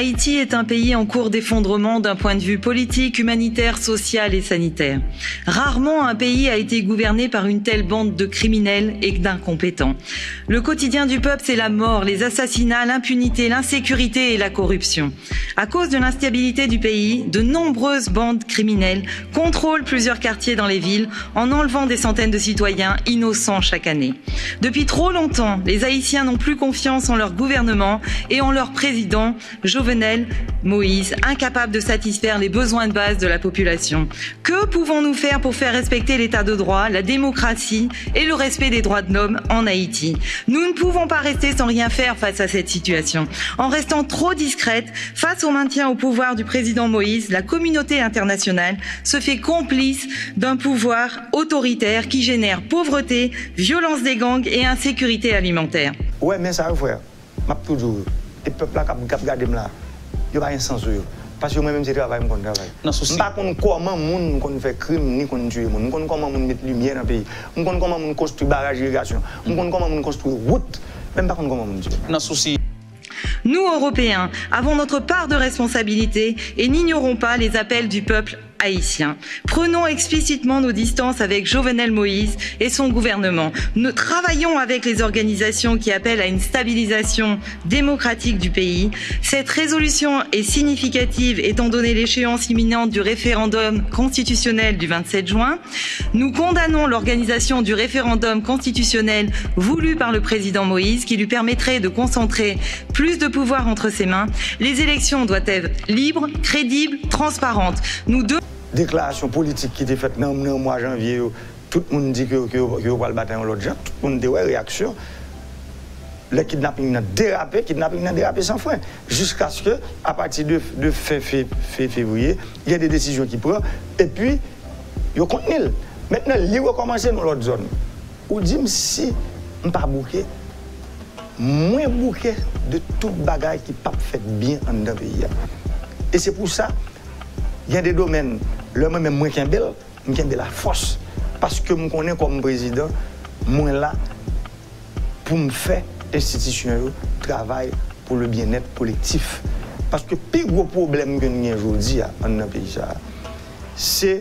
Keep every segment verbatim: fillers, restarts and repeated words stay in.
Haïti est un pays en cours d'effondrement d'un point de vue politique, humanitaire, social et sanitaire. Rarement un pays a été gouverné par une telle bande de criminels et d'incompétents. Le quotidien du peuple, c'est la mort, les assassinats, l'impunité, l'insécurité et la corruption. À cause de l'instabilité du pays, de nombreuses bandes criminelles contrôlent plusieurs quartiers dans les villes en enlevant des centaines de citoyens innocents chaque année. Depuis trop longtemps, les Haïtiens n'ont plus confiance en leur gouvernement et en leur président, Jovenel Moïse, incapable de satisfaire les besoins de base de la population. Que pouvons-nous faire pour faire respecter l'état de droit, la démocratie et le respect des droits de l'homme en Haïti ? Nous ne pouvons pas rester sans rien faire face à cette situation. En restant trop discrète, face au maintien au pouvoir du président Moïse, la communauté internationale se fait complice d'un pouvoir autoritaire qui génère pauvreté, violence des gangs et insécurité alimentaire. Ou wè, men sa yo, frè, m ap tou di w yo. E pèp la k ap, k ap gade m la, yo pa gen sans sou yo. Paske mwen menm, se travay m konn travay. M pa konn kòman moun konn fè krim, ni konn tiye moun. M konn kòman moun met limyè nan peyi. M konn kòman moun konstwi baraj irigasyon. M konn kòman moun konstwi wout. Men m pa konn kòman moun tiye moun. Nan sousi Nous, Européens, avons notre part de responsabilité et n'ignorons pas les appels du peuple haïtien. Prenons explicitement nos distances avec Jovenel Moïse et son gouvernement. Nous travaillons avec les organisations qui appellent à une stabilisation démocratique du pays. Cette résolution est significative étant donné l'échéance imminente du référendum constitutionnel du vingt-sept juin. Nous condamnons l'organisation du référendum constitutionnel voulu par le président Moïse qui lui permettrait de concentrer plus de pouvoir entre ses mains. Les élections doivent être libres, crédibles, transparentes. Nous devons Deklarasyon politik ki te fèt nan, nan mwa janvye yo, tout moun di ke, ke, ke yo pral batay yon lòt jan, tout moun te wè reyaksyon. Lè kidnaping nan derape, kidnaping nan derape san fren. Jiskaske, apati de, de fen fe, fe, fevriye, gen de desizyon ki pran, epi yo kontni l. Mentnan, li rekòmanse nan lòt zòn. Ou di m si m pa bouke, mwen bouke de tout bagay ki p ap fèt byen anndan peyi a. E se pou sa, gen de domèn, lè mwen menm mwen kenbe l, m kenbe l a fòs. Paske m konnen kòm prezidan, mwen la pou m fè enstitisyon yo travay pou le byennèt kolektif. Paske pi gwo pwoblèm ke n gen jodi a anndan peyi sa a, se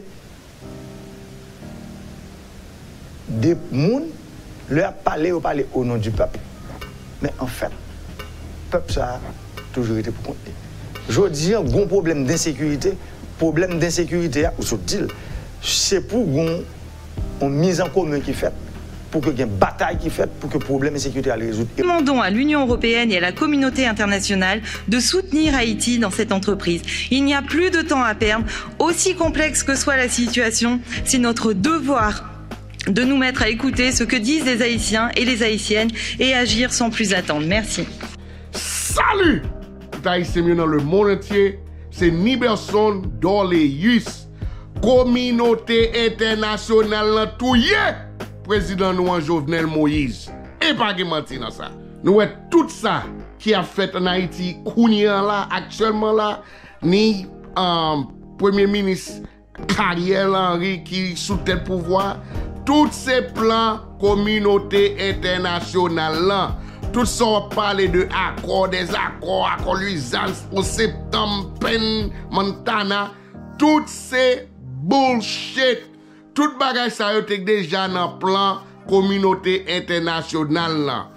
de moun, lè y ap pale, yo pale o non di pèp. Men anfèt, pèp sa a toujou rete pou kont li. Jodi a, gon pwoblèm densekirite, pwoblèm densekirite a, ou sot di l, se pou gon yon mizankomen ki fèt, pou ke gen batay ki fèt, pou ke pwoblèm ensekirite a al rezoud. Demandons à l'Union européenne et à la communauté internationale de soutenir Haïti dans cette entreprise. Il n'y a plus de temps à perdre. Aussi complexe que soit la situation, c'est notre devoir de nous mettre à écouter ce que disent les Haïtiens et les Haïtiennes et agir sans plus attendre. Merci. Salut! Tout Ayisyen m yo nan lemonn antye, se Niberson Dorléus. Kominote entènasyonal lan touye prezidan nou an Jovenel Moïse. E pa gen manti nan sa. Nou wè tout sa ki ap fèt ann Ayiti kounye a la, aktyèlman la, ni um, premye minis Ariel Henry ki sou tèt pouvwa, tout se plan kominote entènasyonal lan. Tout sa w ap pale de akò, dèzakò, akò Louisiane, septanm, Penn, Montana, tout se bullshit. Tout bagay sa yo te deja nan plan kominote entènasyonal lan.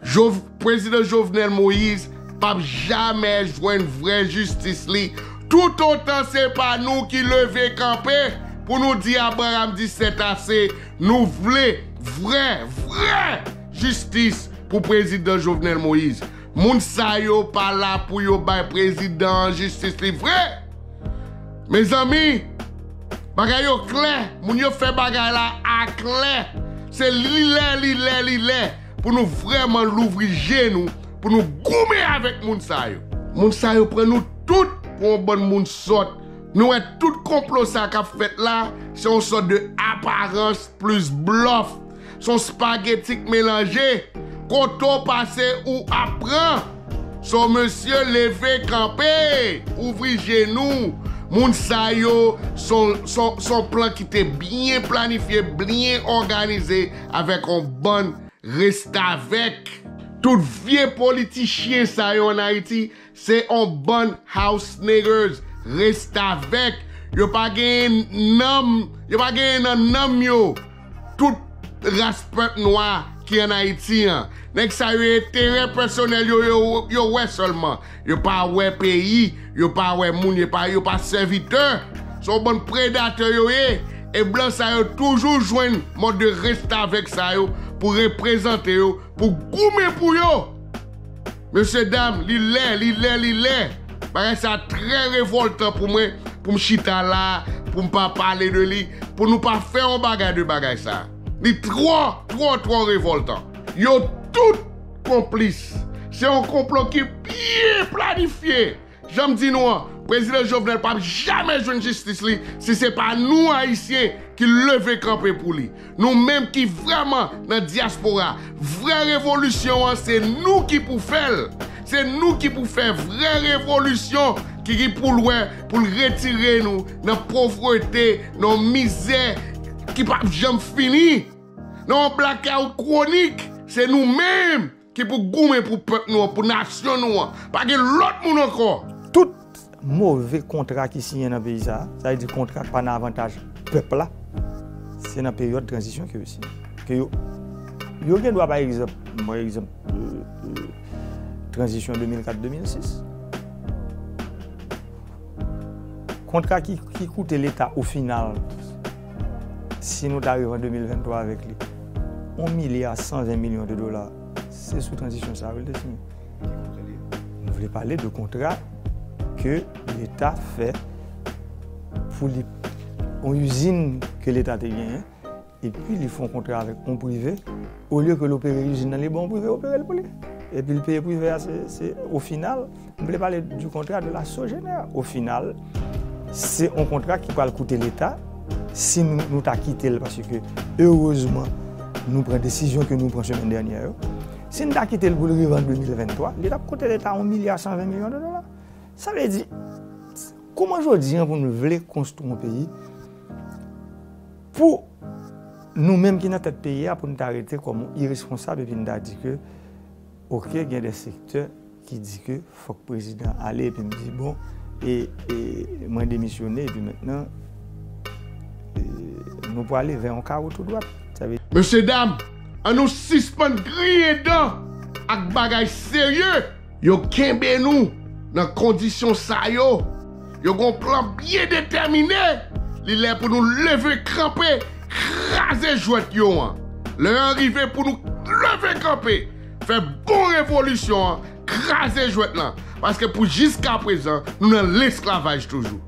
Jov, Prezidan Jovenel Moïse p ap jamè jwenn vrè jistis li toutotan se pa nou ki leve kanpe pou nou di Abraham di sètase, nou vle vrè, vrè jistis pou Prezidan Jovenel Moïse. Moun sa yo pa la pou yo bay prezidan an jistis li vre. Mezanmi, bagay yo klè, moun yo fè bagay la aklè. Se li lè, li lè, li lè pou nou vrèman louvri je nou, pou nou goumen avèk moun sa yo. Moun sa yo pran nou tout pou yon bann moun sòt. Nou wè tout konplo sa k ap fèt la, se yon sòt de aparans plis blòf. Se yon spageti k melanje. Kote w pase ou ap pran. So mesye leve kanpe, ouvri je nou. Moun sa yo se yon plan ki te byen planifye, byen òganize avèk yon bann restavèk. Tout vye politichyen sa yo ann Ayiti, se on bann house niggers, restavèk. Yo pa gen nanm, yo pa gen nan nanm yo tout ras pèp nwa ki ann Ayiti an. Nèg sa yo enterè pèsonèl yo, yo, yo wè sèlman. Yo pa wè peyi, yo pa wè moun, yo pa, yo pa sèvitè. Se yon bann predatè yo ye. E blan sa yo toujou jwenn mòd de restavèk sa yo pou reprezante yo, pou goumen pou yo. Mesye dam, li lè, li lè, li lè. Bagay sa trè revòltan pou mwen, pou m chita la, pou m pa pale de li, pou nou pa fè yon bagay de bagay sa. Li twò, twò, twò revòltan. Yo tout konplis. Se yon konplo ki byen planifye. Jan m di nou an, Prezidan Jovenel p ap jamè jwenn jistis li si se pa nou Ayisyen ki leve kanpe pou li. Nou menm ki vrèman nan dyaspora, vrè revolisyon an, se nou ki pou fè l. Se nou ki pou fè vrè revolisyon ki, ki pou l wè, pou l retire nou nan povrete, nan mizè ki p ap janm fini, nan yon blakawout kwonik. Se nou menm ki pou goumen pou pèp nou an, pou nasyon nou an. Pa gen lòt moun ankò. Tout move kontra ki siyen nan peyi sa a, sa vle di kontra k pa nan avantaj pèp la, se nan peryòd tranzisyon ke yo siyen. Ke yo, yo gen dwa, pa egzanp, m pran egzanp, euh, euh, tranzisyon de mil kat de mil sis. Kontra ki, ki koute Leta o final, si nou ta rive an de mil venntwa avèk li, yon milya san ven milyon de dola, se sou tranzisyon sa a wi l te siyen. Nou vle pale de kontra ke Leta fè pou li, yon izin ke Leta te genyen, epi li fè yon kontra avèk yon prive, olye ke l opere izin nan, li ba yon prive opere l pou li. Epi l peye prive a, se, se, o final, m vle pale du kontra de la Sogener. O final, se yon kontra ki pral koute Leta, si nou, nou ta kite l, paske erezman, nou pran desizyon ke nou pran semèn dènyè yo. Si n ta kite l pou l rive an de mil venntwa, li t ap koute Leta yon milya san ven milyon de dola. Sa vle di, kouman jodi an pou nou vle konstwi yon peyi, pou nou menm ki nan tèt peyi a, pou n ta rete kòm yon iresponsab epi n ta di ke, oke, gen de sektè ki di ke fòk prezidan ale, epi m di, bon, e, e mwen demisyone, epi mentnan, e, nou prale vè yon kawo tou dwat. Sa vle Mesye dam, ann nou sispann griyen dan ak bagay serye. Yo kenbe nou nan kondisyon sa yo. Yo gen yon plan byen detèmine. Li lè pou nou leve kanpe, kraze jwèt yo an. Lè an rive pou nou leve kanpe, fè bon revolisyon an, kraze jwèt lan. Paske pou jiskaprezan, nou nan lesklavaj toujou.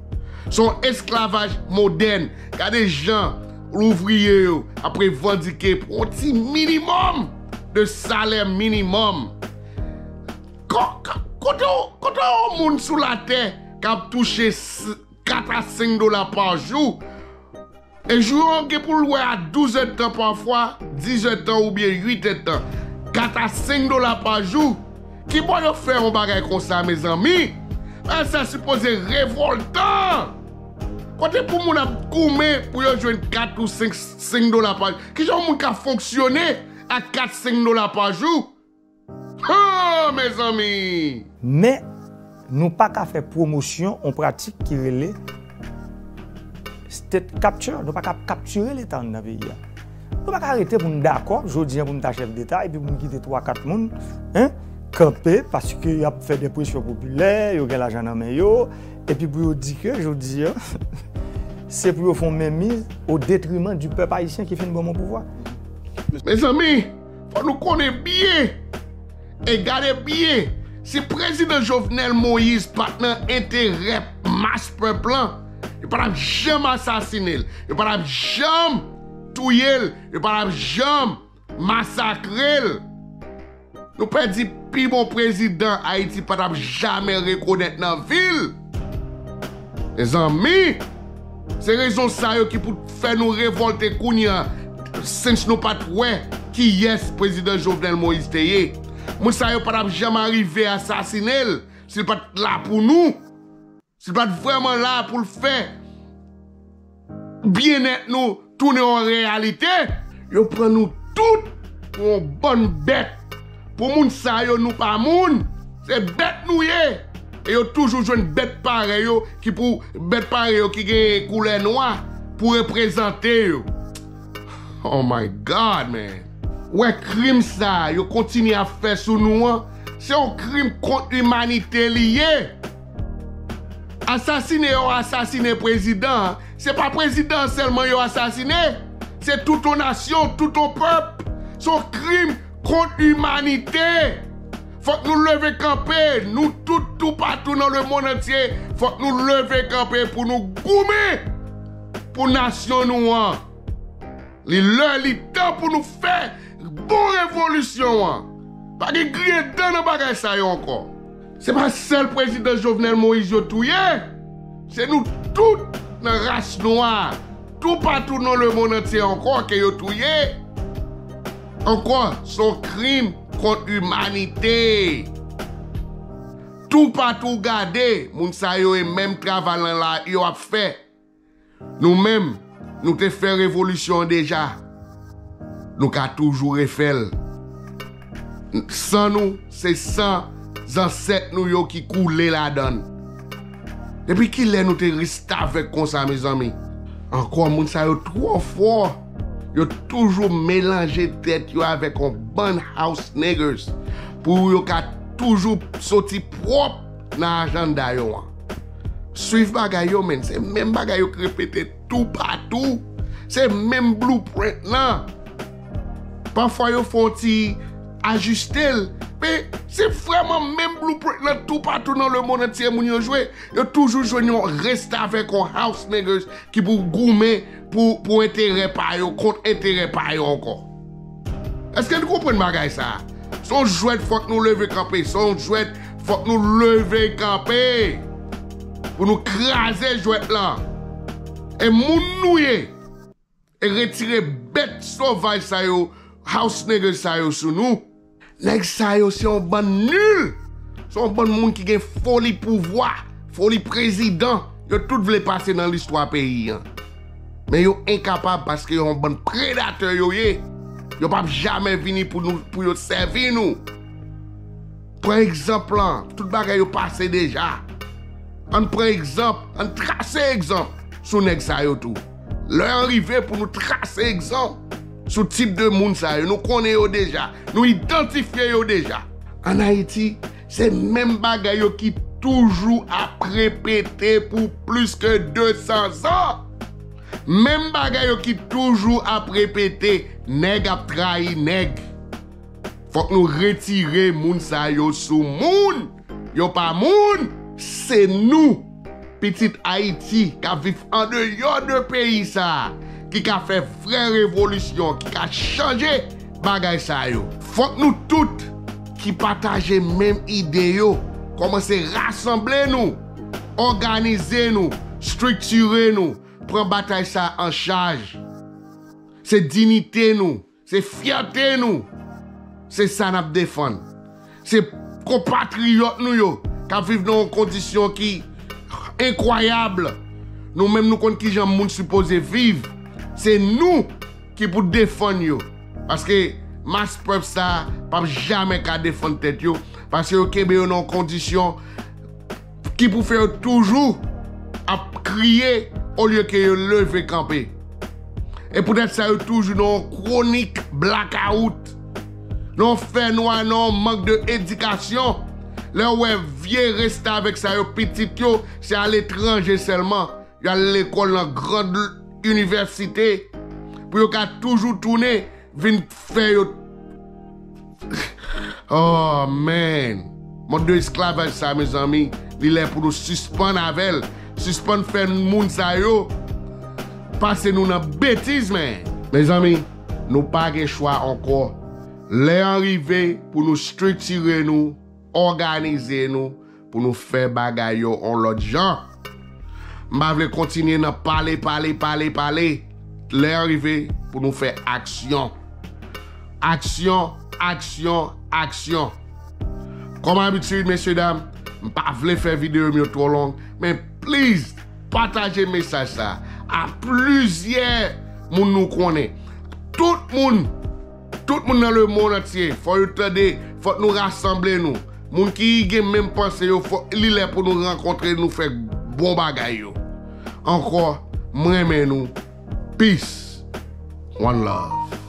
Se yon esklavaj modèn. Gade jan louvriye yo ap revandike pou yon ti minimòm de salè minimòm. Ko-, ko-, kote w, kote w yon moun sou latè k ap touche s-, kat a senk dola pa jou? E jou an gen pou l wè a douz èdtan pafwa, diz èdtan oubyen uit èdtan. Kat a senk dola pa jou. Kibò yo fè yon bagay konsa, mezanmi? Bagay sa sipoze revòltan. Kote pou moun ap goumen pou yo jwenn kat ou senk, senk dola pa jou? Kijan yon moun ka fonksyone ak kat, senk dola pa jou? Han, mezanmi! Men, nou pa ka fè pwomosyon yon pratik ki rele state capture. Nou pa ka kaptire Leta anndan peyi a. Nou pa ka rete pou n dakò, jodi an pou m ta chèf deta, epi pou m kite twa, kat moun, en, kanpe, paske y ap fè de presyon popilè, yo gen lajan nan men yo, epi pou yo di ke, jodi an, se pou yo fè yon menmiz o detriman di pèp ayisyen ki fin ban m yon pouvwa. Mezanmi, fò nou konnen byen e gade byen, si prezidan Jovenel Moïse pa t nan enterè mas pèp lan, yo pa t ap janm asasinen l, yo pa t ap janm touye l, yo pa t ap janm masakre l. Nou pèdi pi bon prezidan Ayiti pa t ap jamè rekonèt nan vi l. Mezanmi, se rezon sa yo ki pou fè nou revòlte kounye a, since nou pa t wè kiyès prezidan Jovenel Moïse te ye. Moun sa yo pa t ap janm arive asasinen l si l pa t la pou nou. Si l pa t vrèman la pou l fè byennèt nou tounen yon reyalite, yo pran nou tout pou yon bann bèt, Pou moun sa yo, nou pa moun. Se bèt nou ye. E yo toujou jwenn bèt parèy yo ki pou bèt parèy yo ki gen koulè nwa pou reprezante yo. Oh my God, man. Wè krim sa yo kontinye ap fè sou nou an, se yon krim kont imanite li ye. Asasine yo asasine prezidan an, se pa prezidan an sèlman yo asasine, se tout yon nasyon, tout yon pèp. Se yon krim kont imanite. Fòk nou leve kanpe, nou tout, toupatou nan lemonn antye, fòk nou leve kanpe pou nou goumen pou nasyon nou an. Li lè, li tan pou nou fè bon revolisyon an. Pa gen griyen dan nan bagay sa yo ankò. Se pa sèl prezidan Jovenel Moïse yo touye. Se nou tout nan ras nwa, toupatou nan lemonn antye ankò ke yo touye. Ankò, se yon krim kont imanite. Toupatou w gade, moun sa yo e menm travay lan la yo ap fè. Nou menm, nou te fè revolisyon an deja. Nou ka toujou refè l. San nou, se san zansèt nou yo ki koule ladan l. Depi kilè nou te restavèk konsa, mezanmi? Ankò, moun sa yo twò fò. Yo toujou melanje tèt yo avèk yon bann house niggas pou yo ka toujou soti pwòp nan ajanda yo an. Swiv bagay yo, menn. Se menm bagay yo k repete toupatou. Se menm blueprint lan. Pafwa yo fè yon ti ajiste l. Men se vrèman menm blueprint lan toupatou nan lemonn antye moun yo jwe. Yo toujou jwenn yon restavèk, yon house niggas ki pou goumen pou, pou enterè pa yo, kont enterè pa yo ankò. Èske n konprann bagay sa a? Se yon jwèt, fòk nou leve kanpe. Se yon jwèt, fòk nou leve kanpe. Pou nou kraze jwèt lan. E moun nou ye. E retire bèt sovaj sa yo, house niggas sa yo sou nou. Nèg sa yo se yon bann nil. Se yon bann moun ki gen foli pouvwa, foli prezidan. Yo tout vle pase nan listwa peyi an. Men yo enkapab paske yo yon bann predatè yo ye. Yo p ap jamè vini pou nou, pou yo sèvi nou. Pran egzanp lan, tout bagay yo pase deja. Ann pran egzanp, ann trase egzanp sou nèg sa yo tou. Lè an rive pou nou trase egzanp sou tip de moun sa yo. Nou konnen yo deja. Nou idantifye yo deja. Ann Ayiti, se menm bagay yo ki toujou ap repete pou plis ke de san zan. Menm bagay yo ki toujou ap repete, nèg ap trayi nèg. Fòk nou retire moun sa yo sou moun. Yo pa moun, se nou. Pitit Ayiti k ap viv andeyò de peyi sa a, ki ka fè vrè revolisyon, ki ka chanje bagay sa yo. Fòk nou tout ki pataje menm ide yo, kòmanse rasanble nou, òganize nou, estriktire nou, pran batay sa a an chaj. Se diyite nou, se fyète nou. Se sa n ap defann. Se konpatriyòt nou yo k ap viv nan yon kondisyon ki enkwayab. Nou menm nou konn kijan moun sipoze viv. Se nou ki pou defann yo. Paske mas pèp sa a p ap jamè ka defann tèt yo. Paske yo kenbe yo nan yon kondisyon ki pou fè yo toujou ap kriye olye ke yo leve kanpe. E poutèt sa, yo toujou nan yon kwonik blakawout, nan yon fènwa, nan yon mank de edikasyon. Lè w wè vye restavèk sa yo, pitit yo, se aletranje sèlman. Yo al lekòl nan gran inivèsite pou yo ka toujou tounen vin fè yo. Oh, man. Mòd de esklavaj sa, mezanmi, li lè pou nou sispann avè l. Sispann fè moun sa yo pase nou nan betiz, man. Mezanmi, nou pa gen chwa ankò. Lè an rive pou nou estriktire nou, òganize nou, pou nou fè bagay yo on lòt jan. M pa vle kontinye nan pale, pale, pale, pale. Lè an rive pou nou fè aksyon. Aksyon, aksyon, aksyon. Kòm abitid, mesye dam, m pa vle fè videyo m yo twò long, men please, pataje mesaj sa a plizyè moun nou konnen. Tout moun Tout moun nan lemonn antye, fò yo tande, fòk nou rasanble nou. Moun ki gen menm panse yo, fò li lè pou nou rankontre, nou fè bon bagay yo. Ankò, m renmen nou. Peace. One love.